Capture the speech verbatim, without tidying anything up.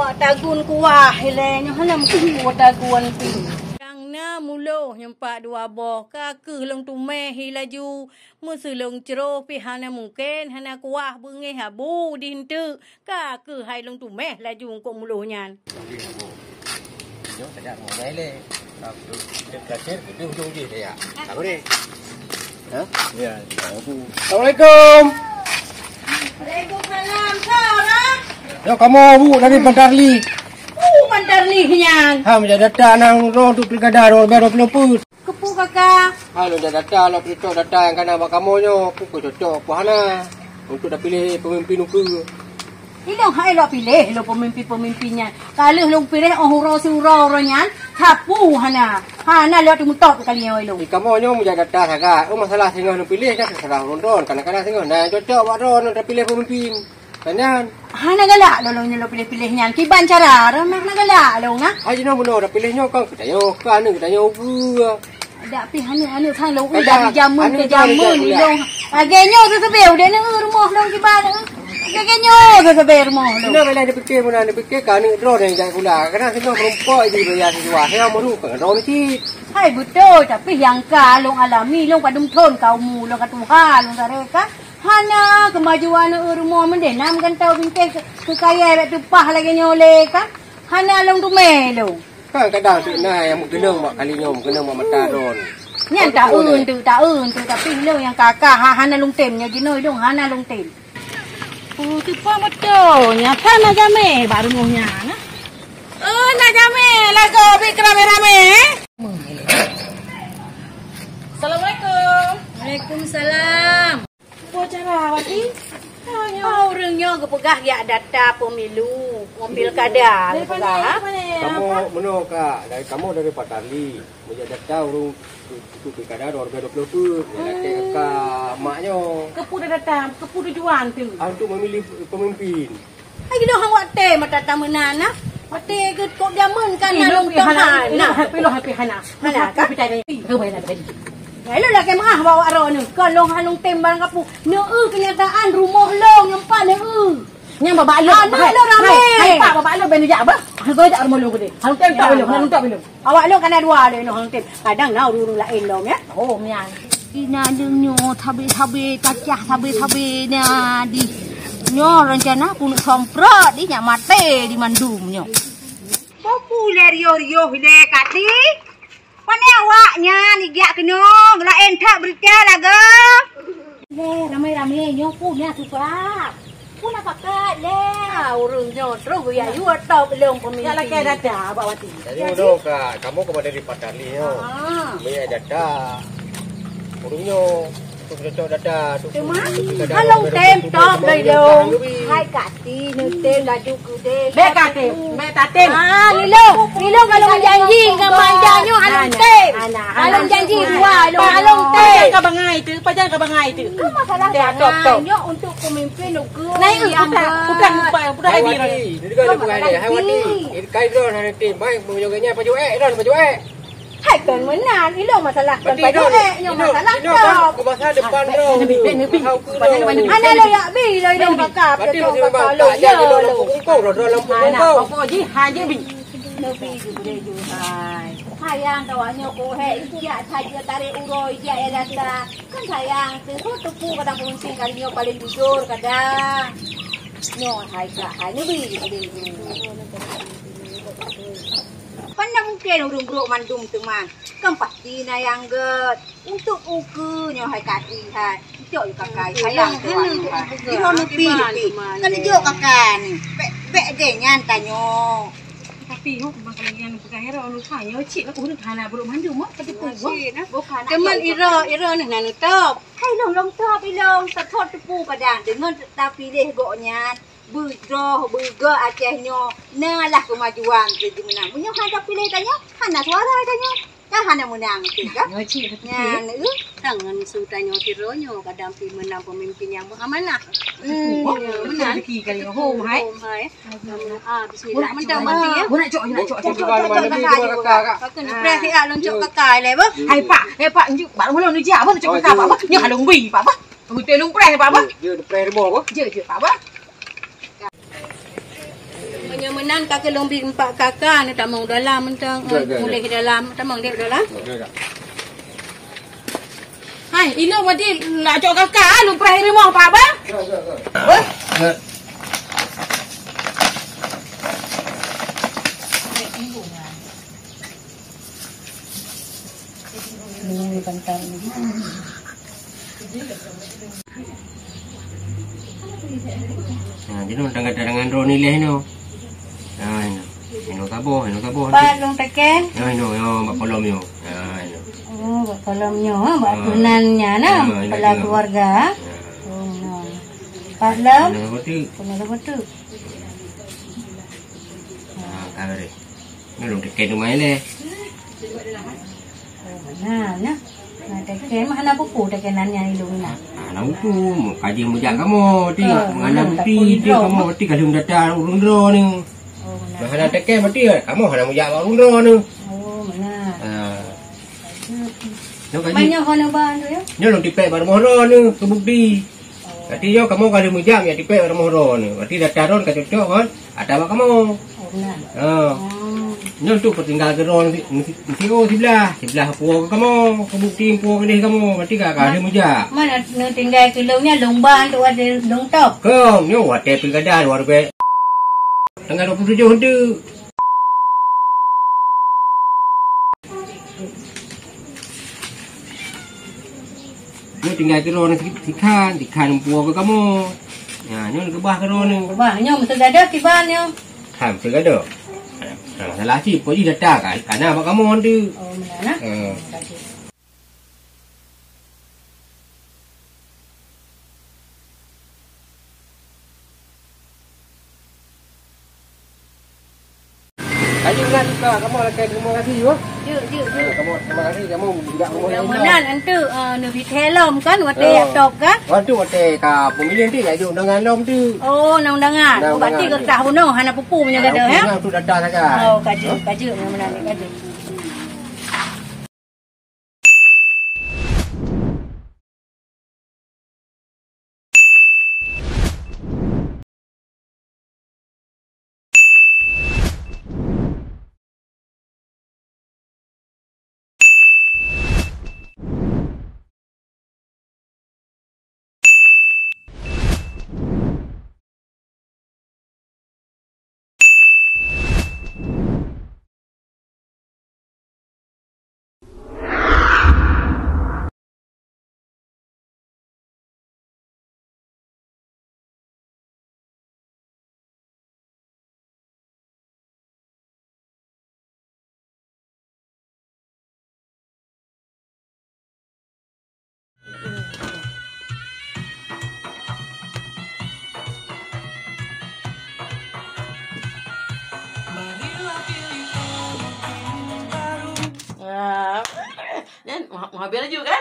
Tagun kuah ilée nyoe hana meukeue tagun pih. Nyang na muloh nyumpak dua boh, ka keuh lôn tuméh hi laju. Meuseuleueng cro pih hana mungken, hana kuah beungéh abu di eunteuk. Ka keuh hai lôn tuméh laju eungkôt muloh nyan. Assalamualaikum. Waalaikumsalam. Soe? Nyoe kamoe, Bu, dari Pantarli. Oh, Pantarli nyan. Ha, meujak data nang droe untuk pilkada dua ribu dua puluh empat. Keupeue kaka? Ha, lôn jak data, lôn peucok data nyang ka na bak kamoe nyoe. Peue cocok, peue hana. Untuk tapiléh peumimpin ukeue. Ilôn hai lôn piléh lôn peumimpin-peumimpin nyan. Ka lheueh lôn piléh 'oh uroe siuroe-uroe nyan, sapeue hana. Hana lôn teumutôb kali nyoe ilôn. Di kamoe nyoe meujak data sagai. Oh, masalah singoh neupiléh nyan teuseurah ulôn droen. Kadang-kadang singoh na nyang cocok bak droen tapiléh peumimpin. Kan nyan? Hana galak lôn, lôn nyoe lôn piléh-piléh nyan. Kiban cara, hana galak lôn, nah. Hai jinoe bunoe tapiléh nyoe kan geutanyoe, kan aneuk geutanyoe ukeue. Dak pih aneuk-aneuk sang lôn udah dari jameun ke jameun ilôn. Lagèe nyoe seuseubeh udép neu rumoh lôn kiban. Lagèe nyoe seuseubeh rumoh lôn. Nyoe bela dipike meunan dipike ka aneuk droe nyang jak sikula. Kadang singoh meurumpok jih baya siswa. Hai meuruk ka droe cit. Hai beutôi, tapi nyang ka lôn alami lôn padum thon ka umu lôn ka tuha lôn tareka. Hana keumajuan eu rumoh meudeh na meugantoe bingkéh keu kayèe bèk teupah lagèe nyoe lé kan. Hana lôn teumé lôn. Kan kadang teuk na nyang meukeunong bak kali nyoe, meukeunong bak mata droen. Nyan taeu teuk, taeu teuk, tapi ilôn nyang ka-ka ha-, hana lôn tem nyoe jinoe ilôn hana lôn tem. Oh, teupah beutôi. Nyata na jamé bak rumoh nyan, nah. Oh, na jamé lagoe bit keu ramé-ramé, eh? Assalamualaikum. Waalaikumsalam. Peue cara, Wati? Oh, ureueng nyoe geupeugah jak data pemilu, pilkada geupeugah, ha? Kamoe meunoe, Kak, dari kamoe dari Patarli. Meujak data ureueng untuk pilkada dua ribu dua puluh empat. Meujak data ka mak nyoe. Keupeue data, keupeue tujuan tu? Ah, untuk memilih pemimpin. Hai, lôn hana watèe mata tameunan, nah. Watèe keu kok jameun kan na lôn toh hana. Hana, hana. Hana, kan? Hai, lôn lakèe meu'ah bak awak droeneuh. Kon lôn hana lôn tem barang kapeue. Neu-eu keunyataan rumoh lôn nyang pat neu-eu. Nyang babah lôn. Aneuk lôn ramé. Hai, hai, Pak, babah lôn bèk neujak bah. Hana jak rumoh lôn keudéh. Hana lôn tem, tak lôn, hana lôn tem lôn. Awak lôn ka na dua lé nyoe hana lôn tem. Kadang na ureueng laén lom, ya. Oh, nyan. Ina deungoe nyoe sabe-sabe, tacah sabe-sabe na di. Nyoe rencana keuneuk somprot di nyak maté di mandum nyoe. Peue lé riôh-riôh lé Kati? Pane awak nyan ijak keunoe, laén that beurita lagoe. Lé ramé-ramé nyoe peue na supak? Peue na pakat lé? Ah, ureueng nyoe troh geuyak yue top lôn peumimpin. Yak lakèe data bak Wati. Jadi udah ka kamoe keupada di Patarli nyoe. Ah. Banyak data. Ureueng nyoe. Cocok data tu. Cuma, kalau tem top dah ilong. Hai Kati, neutem laju keudeh. Bèk ka tem, bèk tatem. Ah, ilong, ilong kalau menjanji dengan manja nyoe hana tem. Kalau janji dua, ilong hana tem. Pajan ka bangai tu, pajan ka bangai tu. Kan masalah bangai nyoe untuk pemimpin ukeue. Nah, itu putra, putra, putra, putra. Hai Wati, jadi kalau bangai ni, hai Wati. Kai drone hana tem, mai meunyoe ganya pajoh ék, drone pajoh ék. Hai kon meunan, ilong masalah kon pajoh ék, nyoe masalah top. Masa depan droe. Nebi, nebi. Hana lo yak bi lo ilong kakap. Berarti masih memang tak jadi lo lampu kungkong, lo lampu kungkong. Pokok jih ha je bi. Nebi ju boleh ju hai. Sayang tawa nyoe ko hek ijak saja tarik uroe ijak ya data. Kan sayang tu, tu tepu kadang pemimpin kali nyoe paling jujur kadang. Nyoe hai kak hai nebi ju boleh ju. Mana mungkin ureueng brok mandum teuma. Kan pasti na nyang gèt. Untuk ukeue nyoe hai Kati hai. Cok yue kakai sayang tu hai. Di rumoh nepi nepi. Kan jok kakai ni. Bèk bèk deh nyan tanyoe. Tapi ho bang kalau nyang peugah ero lupa nyoe cit lah ureueng hana brok mandum mo. Tapi teuma iro iro neh na neutop. Hai long long top ilong, teutop tepu padang deungon tapiléh gobnyan. Beudroe beugèt Aceh nyoe na lah keumajuan keu jeumeunang. Meunyoe hana piléh tanyoe, hana suara tanyoe. Kan hana meunang cit kan? Nyoe cit beutôi. Nyan, eh. Tangan su tanyoe sidroe nyoe kadang pi meunang pemimpin nyang beuamanah. Hmm, nyoe meunan. Rezeki kali nyoe. Hom hai. Hom hai. Ah, bismillah. Mantap mati ya. Guna cok, guna cok, cok, cok, cok, cok, cok, cok, cok. Kakak ni preh siat lôn cok kakai lé bah. Hai pak, hai pak, njuk bak lôn nujak bah, nujak kakai pak bah. Nyoe halong bui pak bah. Beutôi lôn preh pak bah. Je, je preh rumoh bah. Je, je pak bah. Meunyoe Nan ka keu lôn bi empat kaka, ni tamong dalam mantong. Dah, dah, dah. Mulai dalam, tamong dia dalam. Dah, dah. Hai, ilong wadi nak cok kaka, lu prah rumoh pak ba? Dah, dah, dah. Weh. Dah. Ini kentang. Nah, jadi tengah dengan drone ni leh no. Nah, ini. Ini saboh, ini saboh. Pak long teken. Nah, ini, ya, bak kolom ni. Nah, ini. Oh, bak kolom ni, ha, bak tunan nya nah. Nah, ini kepala juga. Keluarga. Nah. Oh, no. Pak long. Ini betul. Ini betul. Nah, kau deh. Nyoe lôn teuken teuma ilée. Oh, na, na. Na teuken mah hana peue-peue teuken nan nyan ilong na. Hana peue-peue, ka jeuet meujak kamoe, ti hana bukti, ti kamoe, ti ka lheueh data ureueng droe ni. Oh, na. Hana teuken berarti kamoe hana meujak bak ureueng droe ni. Oh, na. Ha. Nyoe ka jeuet. Banyak hana ba tu ya? Nyoe lôn tipék bak rumoh droe ni, keu bukti. Berarti nyoe kamoe ka lheueh meujak, meujak tipék bak rumoh droe ni. Berarti data droe ka cocok kon ata bak kamoe. Oh, beuna. Ha. Oh. Nyoe tu peutinggai keu droe si, si, si, oh, siblah. Siblah puwoe keu kamoe, keu bukti puwoe keudeh kamoe. Berarti ka, ka lheueh meujak. Mana neutinggai keu lôn nyan, lôn ban tu ada lôn top. Kong, nyoe watèe pilkada dua ribu. Tanggal dua puluh tujuh tu. Nyoe tinggai keudroe si-, sikhan, sikhan puwoe keu kamoe. Nyan, nyoe keubah keudroe nyoe. Keubah, nyoe meuteugada kiban nyoe. Ha, meuteugada. Ha, salah cit, pokok jih data ka, ka na bak kamoe tu. Oh, meunan na? Ha. Makasih. Ayo, Nat, buka. Kamoe lakèe terima kasih, yo. Jeuet, jeuet, jeuet. Kamoe terima kasih, kamoe juga kamoe. Mudah-mudahan enteuk, eh, neubri thèe lom kan, watèe top kan? Watèe watèe ka pemilihan tu, ya, jeuet undangan lom tu. Oh, na undangan. Na undangan. Oh, berarti geukah bunoe hana peue-peue meunyoe gadoh, ya? Hana peue-peue, tu data saja. Oh, ka jeuet, ka jeuet, mudah-mudahan ka jeuet. Ah, nyan, mau, mau habis laju kan?